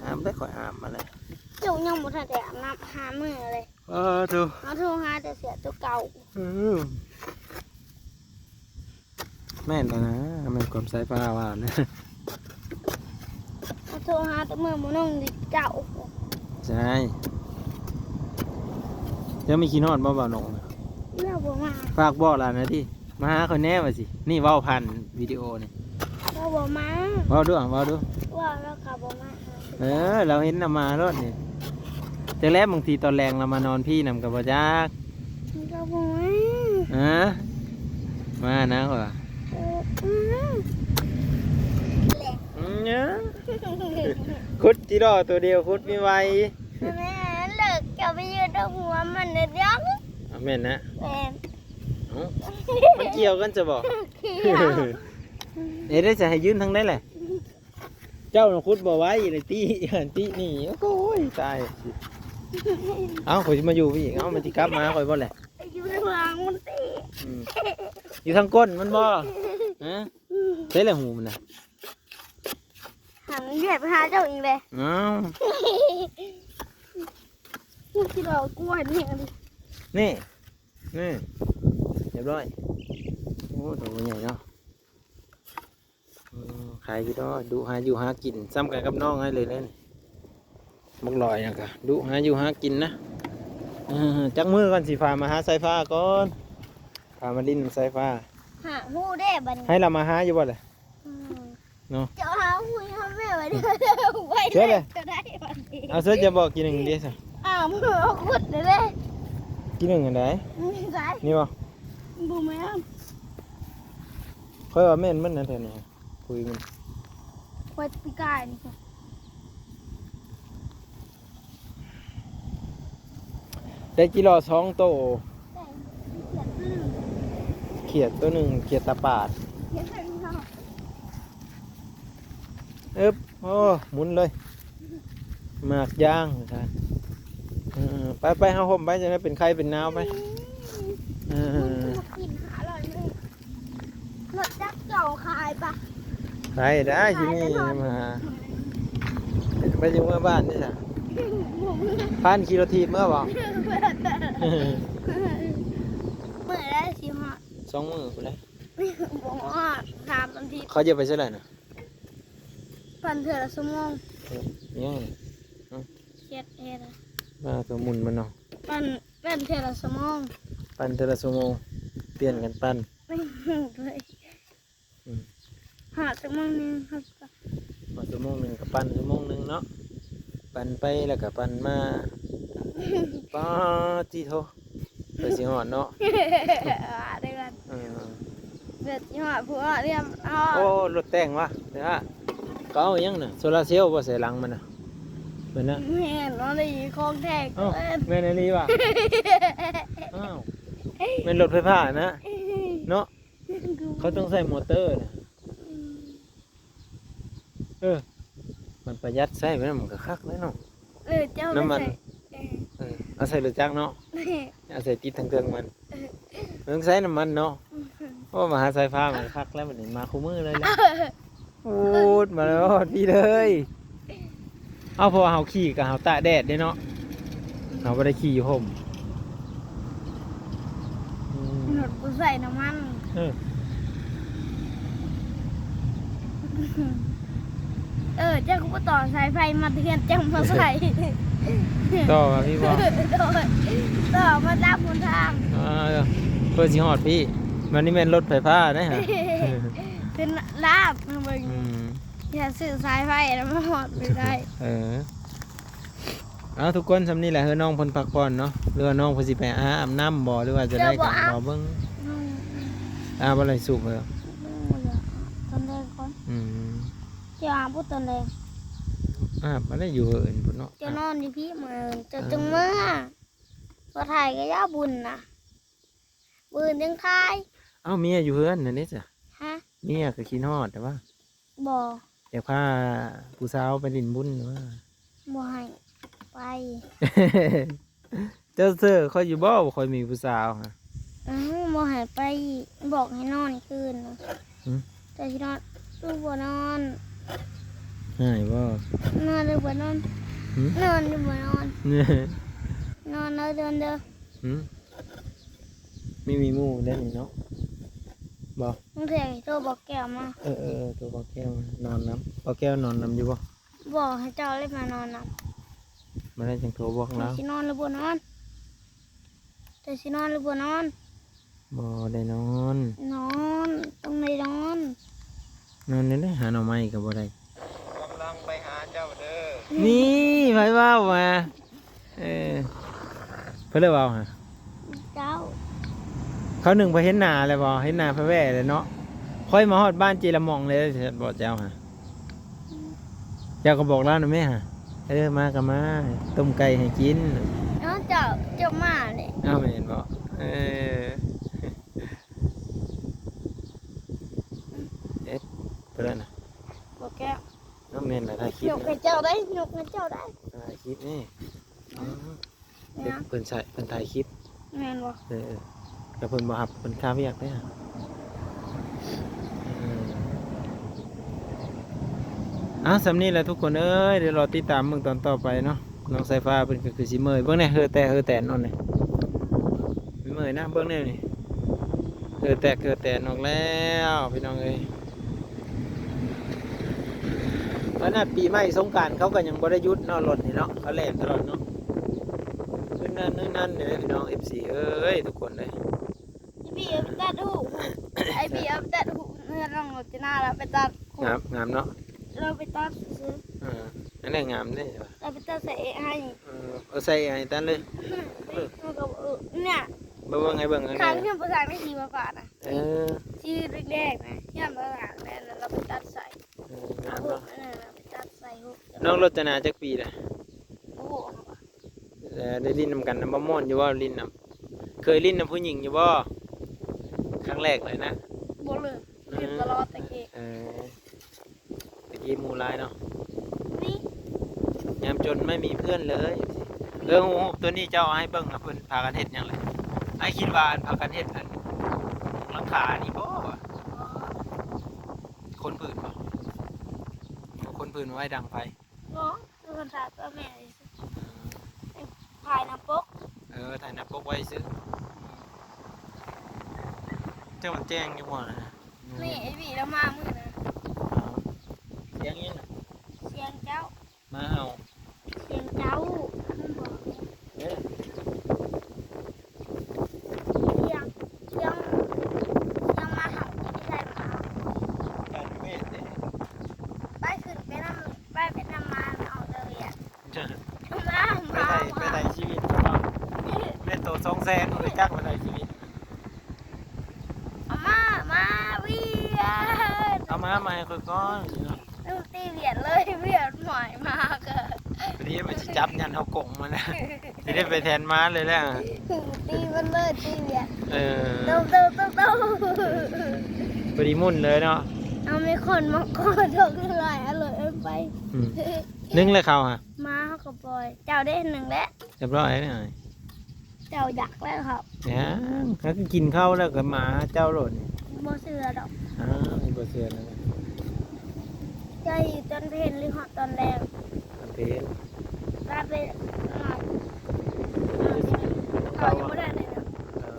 ອາບແລ້ວ ຂ້ອຍອາບມາແລ້ວ. ເຈົ້າຍັງບໍ່ທັນໄດ້ອາບນ້ຳຫ້າມື້ເລີຍ. ເອີ ໂທ ເຮົາໂທຫາແຕ່ເສືອໂຕເກົ່າ. ເອີ ແມ່ນແລ້ວນະ ແມ່ນຄວາມສາຍຟ້າວ່ານະ. ເຮົາໂທຫາແຕ່ເມື່ອມື້ນ້ອງເຈົ້າ. ໃຊ່ ເຈົ້າມີຂີ້ນອດບໍ່ ບ່າວນົງ? ລາວບໍ່ມາ. ຝາກບອກລາວແດ່ຕິ ມາຫາຂ້ອຍແດ່ວ່າຊິ. ນີ້ເວົ້າຜ່ານວິດີໂອນີ້. ລາວບໍ່ມາ. ເວົ້າດູ ເວົ້າດູ. ເວົ້າ ລາວກໍບໍ່ມາ. ເອີ ລາວເຫັນລາວມາໂລດນີ້. ຈັກແລ້ວ ບາງທີຕອນແລງລາວມານອນພີ້ນຳກໍບໍ່ຈັກ. ມັນກໍບໍ່ມາ. ຮະ? ມານະ ຂ້ອຍວ່າ. ເອີ ອືມ ອືມ ຂຸດຈີລໍໂຕດຽວ ຂຸດມີໄວ. ແມ່ນ ເລີກຈະໄປຢືນຕາງຫົວມັນເດ້. ອ້າວ ແມ່ນນະ. ແມ່ນ. ເອົ້າ ມັນກ່ຽວກັນຊະບໍ່? ກ່ຽວ. ເອີ ໄດ້ ຈະໃຫ້ຢືນທາງໃດແຫຼະ? ເຈົ້ານະຂຸດບໍ່ໄວເລີຍ ຕິ ຕິນີ້. ໂອ້ຍ ຕາຍ. ເອົ້າ ຂ້ອຍຊິມາຢູ່ພີ້ອີກ. ເອົ້າ ມັນຊິກັບມາຫາຂ້ອຍບໍ່ແຫຼະ? ຢູ່ທາງຫຼັງມັນຕິ. ອືມ ຢູ່ທາງກົ້ນມັນບໍ່? ຮະ? ໃສລະຫູມັນນະ? ຫັນວຽກໄປຫາເຈົ້າອີກເລີຍ. ອ້າວ ກູຄິດວ່າກວນແຮງ. ນີ້ ນີ້ ຮຽບຮ້ອຍ. ໂອ້ ໂຕໃຫຍ່ເນາະ. ເອີ ຂາຍຢູ່ດອກ ດຸຫາຢູ່ຫາກິນ ສ່ຳກັນກັບນ້ອງໃຫ້ເລີຍເດ້. ບັກຫຼອຍນະກະດຸຫາຢູ່ຫາກິນນະ. ເອີ ຈັກມື້ກ່ອນຊິພາມາຫາສາຍຟ້າກ່ອນ ພາມາຫຼິ້ນສາຍຟ້າ. ຫາຮູ້ເດ້ບັດນີ້ ໃຫ້ລາວມາຫາຢູ່ບໍ່ລະ? ອືມ ເນາະ ເຈົ້າຫາຮູ້ໃຫ້ແມ່ໄວ້ເດີ. ໄວ້ເດີ ເຈົ້າໄດ້ບັດນີ້. ເອົາ ເສີຈະບອກກີໜຶ່ງເດ້ຊະ. ອ້າວ ເອົາຂຸດເດ້. ກີໜຶ່ງອັນໃດ? ນີ້ໃສ? ນີ້ບໍ່? ບໍ່ແມ່ນ. ຂ້ອຍວ່າແມ່ນມັນນະແຖວນີ້ ຄຸຍມັນ. ຂ້ອຍປີກາຍນີ້ ໄດ້ຈີລໍສອງໂຕ. ໄດ້ຂຽດໂຕໜຶ່ງ ຂຽດໂຕໜຶ່ງ ຂຽດຕາປາດ. ເອີບ ໂອ້ ໝູນເລີຍ ໝາກຢາງວ່າຊັ້ນ. ເອີ ໄປໆ ເຮົາຫົ່ມໄປ ຈັ່ງໄດ້ເປັນໄຂ້ເປັນໜາວໄປ. ເອີ ກິນຫ້າຮ້ອຍມື້. ລົດຈັກເຈົ້າຂາຍປະ? ຂາຍໄດ້ ຂາຍ ທີ່ນີ້ ແຕ່ເນາະ ມາຫາ ໄປຢູ່ເມືອບ້ານນີ້ຊະ. ພັນຂີ່ລົດຖີບເມືອບໍ່? ມື້ໃດຊິຮອດ? ສອງມື້ພຸ້ນແຫຼະ. ບໍ່ຮອດ ສາມອາທິດ. ເຂົາຈະໄປເທົ່າໃດນະ? ປັ່ນເທື່ອລະຊົ່ວໂມງ. ເອີ ຍັງ ເຮັດ ເຮັດ ວ່າໂຕໝຸ່ນມັນເນາະ. ປັ່ນ ປັ່ນເທື່ອລະຊົ່ວໂມງ ປັ່ນເທື່ອລະຊົ່ວໂມງ ປ່ຽນກັນປັ່ນ. ອືມ ຮອດຊົ່ວໂມງໜຶ່ງ ຮອດຊົ່ວໂມງໜຶ່ງກໍປັ່ນຊົ່ວໂມງໜຶ່ງເນາະ ປັ່ນໄປແລ້ວກໍປັ່ນມາ. ປາດຕິໂທ ເພື່ອຊິຮອດເນາະ. ເອີ ເພື່ອຊິຮອດ ຜູ້ຮອດຮຽບຮ້ອຍ. ໂອ້ ລົດແຕ່ງວະ ເດ້ອະ ເຂົາເອົາຫຍັງນະ ໂຊລາເຊວບໍ່ໃສ່ຫຼັງມັນນະ? ແມ່ນນະ ແມ່ນ ອັນນີ້ຂອງແທ້. ອ້າວ ແມ່ນອີ່ຫຼີວະ. ອ້າວ ແມ່ນລົດໄຟຟ້ານະ ເນາະ. ເຂົາຕ້ອງໃຊ້ມໍເຕີນະ. ອືມ ເອີ ມັນປະຢັດໃຊ້ໄປນຳ ມັນກໍຄັກເລີຍເນາະ. ເອີ ເຈົ້າ ນ້ຳມັນ ເອີ ເອີ ເອົາໃສ່ລົດຈັກເນາະ. ເອີ ເອົາໃສ່ຕິດທາງເທິງມັນ. ເອີ ເອີ ຕ້ອງໃຊ້ນ້ຳມັນເນາະ. ອືມ ໂອ້ ມາຫາສາຍຟ້າມັນຄັກແລ້ວ ບັດນີ້ມາຄູ່ມື້ເລີຍແຫຼະ. ໂອ້ ມາຮອດພີ້ເລີຍ. ເອົາ ເພາະວ່າເຮົາຂີ່ກໍເຮົາຕາກແດດເດ້ເນາະ ເຮົາບໍ່ໄດ້ຂີ່ຢູ່ຮົ່ມ. ອືມ ລົດບໍ່ໃສ່ນ້ຳມັນ. ເອີ ເອີ ເຈົ້າກໍບໍ່ຕໍ່ສາຍໄຟມາເຮືອນ ຈັ່ງມາໃສ່ ຕໍ່ມາພີ້ບໍ່? ຕໍ່ ຕໍ່ມາຕາມຫົນທາງ. ເອີ ເພື່ອຊິຮອດພີ້. ມັນນີ້ແມ່ນລົດໄຟຟ້າເດ້ຫະ ຂຶ້ນລາດມາເບິ່ງ. ອືມ ຢ່າຊື້ສາຍໄຟແລ້ວມາຮອດບໍ່ໄດ້. ເອີ ເອົາ ທຸກຄົນ ສ່ຳນີ້ແຫຼະ. ເຮີ ນ້ອງເພິ່ນພັກຜ່ອນເນາະ ຫຼືວ່ານ້ອງເພິ່ນຊິໄປອາບນ້ຳບໍ່ ຫຼືວ່າຈະໄດ້ ກໍບໍ່ອາບ ລອເບິ່ງ. ອືມ ອາບບໍ່ໄດ້ສູບເດີ. ອືມ ຕອນແລກກ່ອນ. ອືມ ຈະອາບບໍ່ຕອນແລກ? ອາບບໍ່ໄດ້ ຢູ່ເຮືອນພຸ້ນເນາະ. ຈະນອນຢູ່ພີ້ມື້ອື່ນ ຈະ ເອີ ຈຶ່ງເມືອ. ບໍ່ຖ່າຍກໍຢ່າບຸນນະ. ມື້ອື່ນຈັ່ງຖ່າຍ. ເອົ້າ ເມຍຢູ່ເຮືອນນັ້ນເດ້ຊະ. ຮະ? ເມຍກໍຄິດຮອດແຕ່ວ່າ. ບໍ່. ຢາກພາຜູ້ສາວໄປຫຼິ້ນບຸນວ່າ. ບໍ່ໃຫ້ໄປ. ເຈົ້າເຊື່ອຂ້ອຍຢູ່ບໍ່ວ່າຂ້ອຍມີຜູ້ສາວຫະ? ອືມ ບໍ່ໃຫ້ໄປ ບອກໃຫ້ນອນຄືນ. ຫື? ເຈົ້າຊິນອນ ຫຼືບໍ່ນອນ? ຮ້າຍບໍ່? ນອນຫຼືບໍ່ນອນ? ຫື? ນອນຫຼືບໍ່ນອນ? ນອນເດີ ນອນເດີ. ຫື? ມີ ມີໝູ່ໄດ້ນີ້ເນາະ ບໍ່? ບາງເທື່ອໂທບອກແກ້ວມາ. ເອີ ເອີ ເອີ ໂທບອກແກ້ວມານອນນຳ. ບອກແກ້ວນອນນຳຢູ່ບໍ່? ບໍ່ ໃຫ້ເຈົ້າເລີຍມານອນນຳ. ມາແລ້ວຈັ່ງໂທບອກລາວ. ເຈົ້າຊິນອນຫຼືບໍ່ນອນ? ເຈົ້າຊິນອນຫຼືບໍ່ນອນ? ບໍ່ໄດ້ນອນ. ນອນ ຕ້ອງໄດ້ນອນ. ນອນນີ້ແຫຼະ ຫາໜໍ່ໄມ້ກໍບໍ່ໄດ້. ກຳລັງໄປຫາເຈົ້າເດີ. ນີ້ ໃຜເວົ້າຫະ? ເອີ ເພິ່ນເລີຍເວົ້າຫະ? ເຈົ້າ. ຄາວໜຶ່ງໄປເຫັນໜ້າແລ້ວບໍ່? ເຫັນໜ້າພະແວ່ແລ້ວເນາະ. ຂ້ອຍມາຮອດບ້ານເຈລະໝ່ອງເລີຍ ບໍ່ເຈົ້າຫະ? ເຈົ້າກໍບອກລາວນຳແມ່ຫະ. ເອີ ມາກໍມາ ຕົ້ມໄກ່ໃຫ້ກິນ. ເນາະ ເຈົ້າ ເຈົ້າມາເດ້. ອ້າວ ແມ່ນບໍ່? ເອີ ເຮັດ ເພິ່ນນັ້ນນະ ບໍ່ແກ້ວ. ເນາະ ແມ່ນລະ ຖ່າຍຄລິບ. ຍົກໃຫ້ເຈົ້າໄດ້ ຍົກໃຫ້ເຈົ້າໄດ້ ຖ່າຍຄລິບນີ້. ເອີ ຫຍັງ? ເພິ່ນໃຊ້ ເພິ່ນຖ່າຍຄລິບ. ແມ່ນບໍ່? ເອີ ແຕ່ເພິ່ນບໍ່ຮັບ ເພິ່ນຄາວຽກເດ້. ເອີ ເອົາ ສ່ຳນີ້ແຫຼະທຸກຄົນເອີຍ ດຽວລໍຕິດຕາມເບິ່ງຕອນຕໍ່ໄປເນາະ. ນ້ອງສາຍຟ້າເພິ່ນກໍຄືຊິເມື່ອຍ. ເບິ່ງແດ່ ເຫີແຕກເຫີແຕນອອກນີ້ ເມື່ອຍນະ. ເບິ່ງແດ່ນີ້ ເຫີແຕກເຫີແຕນອອກແລ້ວ ພີ່ນ້ອງເອີຍ. ຂະໜາດປີໃໝ່ສົງການເຂົາກໍຍັງບໍ່ໄດ້ຢຸດເນາະ ລົດນີ້ເນາະ ເຂົາແລ່ນຕະຫຼອດເນາະ. ນັ້ນນັ້ນເດີພີ່ນ້ອງ ເອັຟຊີ ເອີຍ ທຸກຄົນເອີຍ. ໄອ້ບີເອົາໄປຕັດຫູ ໄອ້ບີເອົາໄປຕັດຫູເຮືອນນ້ອງລົດຈະນາ ລາວໄປຕັດຫູ. ງາມ ງາມເນາະ ລາວໄປຕັດຊື່ໆ. ເອີ ອັນນັ້ນງາມເດ້ ລາວໄປຕັດໃສ່ເອໄອ. ເອີ ເອົາໃສ່ເອໄອຕັດເລີຍ. ເອີ ມັນກໍ ເອີ ເນຍ ເບິ່ງ ເບິ່ງໃຫ້ເບິ່ງ ຂ້າງເຮືອນພໍ່ຊ່າງໄດ້ສີຟ້າໆນະ. ເອີ ສີແດງໆນະ ເຮືອນພໍ່ຊ່າງແລ້ວລາວໄປຕັດໃສ່. ເອີ ງາມເນາະ ເອີ ລາວໄປຕັດໃສ່ຫູ. ນ້ອງລົດຈະນາຈັກປີລະ? ໂອ້ໂຫ ແລ້ວໄດ້ຫຼິ້ນນຳກັນນະ ບໍ່ມ່ວນຢູ່ບໍ່? ຫຼິ້ນນຳ ເຄີຍຫຼິ້ນນຳຜູ້ຍິງຢູ່ບໍ່? ຄັ້ງແລກເລີຍນະ? ບໍ່ເລີຍ ຫຼິ້ນຕະຫຼອດແຕ່ກີ້. ເອີ ແຕ່ກີ້ໝູ່ຫຼາຍເນາະ. ນີ້ ຍາມຈົນໄມ່ມີເພື່ອນເລີຍ. ເອີ ຮູບ ຮູບໂຕນີ້ເຈົ້າເອົາໃຫ້ເບິ່ງນະ ເພິ່ນພາກັນເຮັດຫຍັງລະ? ອ້າຍຄິດວ່າອັນພາກັນເຮັດອັນມຸງຫຼັງຄານີ້ບໍ່? ຄົນພື້ນບໍ່? ຄົນພື້ນໄວ້ດັງໄຟ. ບໍ່ ຄືຄົນຖ່າຍກັບແມ່ຊື່ ຖ່າຍໜ້າປົກ. ເອີ ຖ່າຍໜ້າປົກໄວ້ຊື່. ເຈົ້າມັນແຈ້ງຢູ່ບໍ່ນະ? ນີ້ ໄອ້ຫວີລາວມາມື້ນະ. ເອີ ສຽງອີ່ຫຍັງນະ? ສຽງເຈົ້າ ໝາເຫົ່າ. ສຽງເຈົ້າ. ເອີ ສຽງ ສຽງ ສຽງໝາເຫົ່າ ຈະໄປໃສ່ໝາເຫົ່າ. ການເວດເດ້. ໄປຂຶ້ນໄປນຳ ໄປ ໄປນຳໝາເອົາເດີວຽກ. ໝາ ໄປໄຖ່ ໄປໄຖ່ຊີວິດເຈົ້າເນາະ. ເວດໂຕສອງແສນ ບໍ່ຮູ້ຈັກໄປໄຖ່ຊີວິດ. ເອົາໝາ ໝາວຽດ. ເອົາໝາມາໃຫ້ຂ້ອຍກ່ອນ. ລຸງຕີວຽດເລີຍ ວຽດໝອຍມາກະ ພໍດີມັນຊິຈັບຍັນເອົາກົງມັນນະ ຊິໄດ້ໄປແທນມາເລີຍແຫຼະ. ຕີມັນເລີຍ ຕີວຽດ. ເອີ ໂຕໂຕໂຕໂຕ ພໍດີໝຸ່ນເລີຍເນາະ. ເອົາແມ່ຂອນມາກ່ອນ ດອກຫຼາຍ ອະລົດເອີ້ນໄປ. ອືມ ໜຶ່ງແລ້ວເຂົາຫະ ມາເຮົາກໍປ່ອຍ. ເຈົ້າເດ້ ໜຶ່ງແລ້ວ ຮຽບຮ້ອຍແລ້ວ. ເຈົ້າຢາກແລ້ວເຂົາ ຍັງ ຫາກໍກິນເຂົ້າແລ້ວກໍມາຫາເຈົ້າໂລດນີ້. ບໍ່ເຊື່ອດອກ. ອ້າວ ບໍ່ເຊື່ອແລ້ວ ເຈົ້າຢູ່ຕອນເພັນຫຼືຮອດຕອນແລງ? ຕອນເພັນ. ຕາເປັນ ເຂົາຍັງບໍ່ໄດ້ເລີຍເນາະ. ເອີ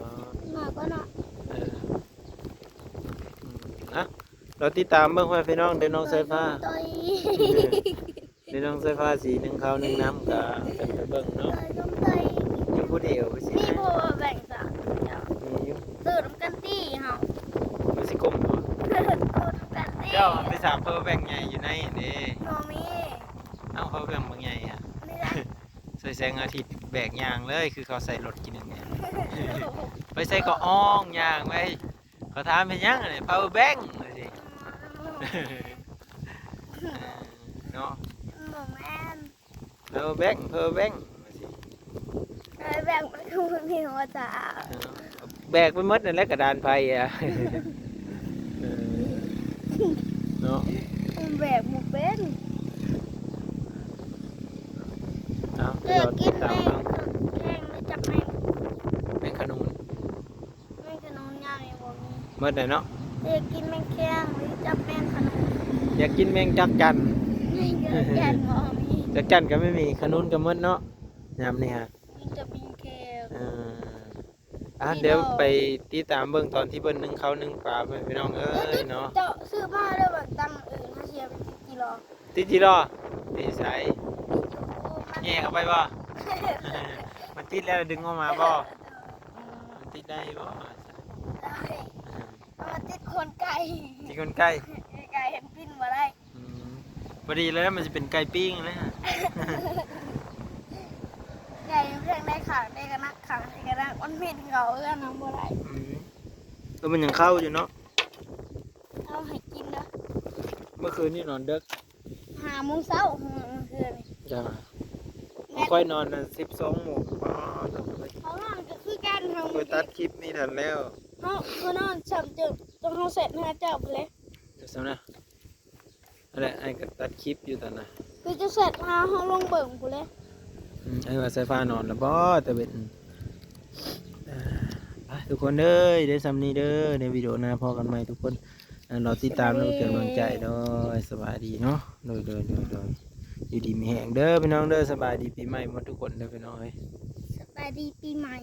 ນ້ອຍກວ່າເນາະ. ເອີ ອືມ ນະ ລໍຕິດຕາມເບິ່ງ ພໍ່ແມ່ພີ່ນ້ອງ ເດີນ້ອງສາຍຟ້າ ເດີນ້ອງສາຍຟ້າ ສີໜຶ່ງເຂົ້າໜຶ່ງນ້ຳ ກະຈັ່ງໄປເບິ່ງເນາະ. ຢູ່ຜູ້ດຽວ ມີຜູ້ແບ່ງສາມ ມີຢູ່ ຊື້ນຳກັນຕິເຮົາ ມັນຊິກົມບໍ່? ຊື້ນຳກັນຕິ ເຈົ້າໄປສາມເພີແບ່ງໃຫຍ່ຢູ່ໃນເດ້. ບໍ່ມີ. ເອົ້າ ເພີແບ່ງບັກໃຫຍ່ຫະ ນີ້ລະ ໃສ່ເສ อาทิตย์แบกย่างเลย คือเขาใส่รถกินอย่างเนี้ย ไปใส่ก็อ้องย่างไป เขาถามเป็นหยังเนี่ย power bank ว่าสิ เนาะ บ่แม่น power bank power bank ว่าสิ power bank มันคือบ่มีหัวใจ เนาะ แบกไปหมดนั่นแหละกระดานไฟอะ เออ เนาะ มันแบกบ่เป็น เอา เออ รอติดตามเบิ่ง กินแมงแคงหรือจับแมง แมงขนุน แมงขนุนยามนี้บ่มี หมดแล้วเนาะ อยากกินแมงแคงหรือจับแมงขนุน อยากกินแมงจักจั่น แมงจักจั่นบ่มี จักจั่นก็ไม่มี ขนุนก็หมดเนาะ ยามนี้ฮะ มีแต่แมงแคง เออ อ่ะ เดี๋ยวไปติดตามเบิ่งตอนที่เพิ่นนึ่งข้าวนึ่งปลาไปพี่น้องเอ้ยเนาะ เจ้าซื้อมาเด้อ บักตำอื่น เฮาสิเอาไปติดจิหล่อ ติดจิหล่อ ติดไส แย่เข้าไปบ่ มันติดแล้วดึงออกมาบ่ มันติดได้บ่ ได้ เอามาติดคนไก่ ติดคนไก่ ไก่เห็นปิ้นบ่ได้ อืม พอดีแล้วมันจะเป็นไก่ปิ้งนะ ไก่เพียงได้ขางได้ก็นัก ขางได้ก็นัก มันปิ้นเขาเอื้อนนำบ่ได้ อืม เออ มันยังเข้าอยู่เนาะ เอาให้กินเด้อ เมื่อคืนนี่นอนดึก ห้าโมงเช้า เมื่อคืนนี่ จ้า แม่น ข้อยนอนน่ะสิบสองโมง อ๋อ เขานอนก็คือกัน เฮา ไปตัดคลิปนี่ทันแล้ว เฮา เขานอนซ้ำจน จนเฮาเสร็จหาเจ้าไปเลย เดี๋ยวซ้ำนะ นั่นแหละ อ้ายก็ตัดคลิปอยู่ตอนน่ะ คือจะเสร็จหาเฮาลงเบิ่งพู้นแหละ อืม อ้ายว่าสายฟ้านอนแล้วบ่ ตะเว็น อ่า ไปทุกคนเอ้ย ได้ส่ำนี้เด้อ ในวิดีโอหน้าพ้อกันใหม่ทุกคน อ่ารอติดตามและเป็นกำลังใจ โดย สบายดีเนาะ โดย โดย โดย โดย อยู่ดีมีแฮงเด้อพี่น้องเด้อ สบายดีปีใหม่หมดทุกคนเด้อพี่น้องเอ้ย สบายดีปีใหม่